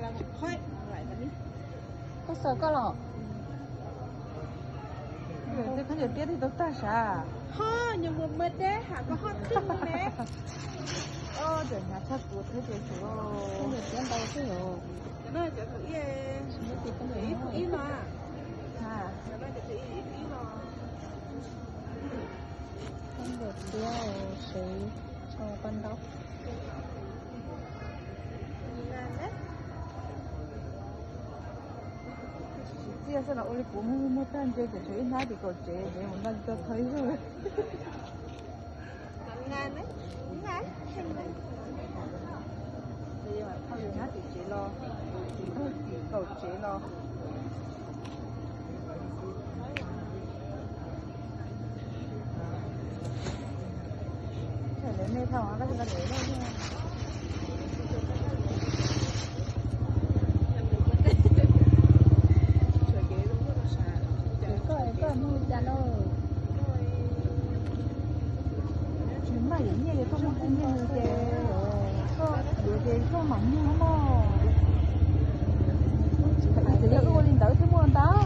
Koj xaws koj los. Tej khaub ncaws tiab thiaj tau tag sav. Ho nyuag muag muag deb ham koj ho txij li ne. Cov hnav tshaj kuv thiab ces tsum. Khaub ncaws tiab ntau xwb os. Cov no cov ib no. Khaub ncaws tiab sev tso paj ntaub. Txiaj xwb los ua li kuv muag muag tag ntshe tseem tshuav ib hnab tim kaum tsev ces mus nta tso thawj ib zaug. Hnab tim tsev los, tim kaum tsev los. Lawv me thaum no koj koj koj mus cas lauj. Tsis maj yuav nyiaj ces koj muag tej nyiaj nws ces koj yuav ces koj mam muag no. Tsis yog ua li ntawd thiaj muaj ntau,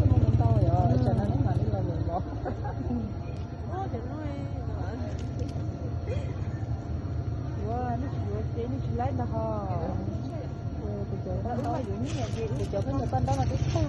muaj ntau yom, tsam no nej mam li los lawm los. Yuav nej tsis yuav ces nej tsis laib ntag ho. Kuv cov paj ntaub, kuv cov paj ntaub no twb tag.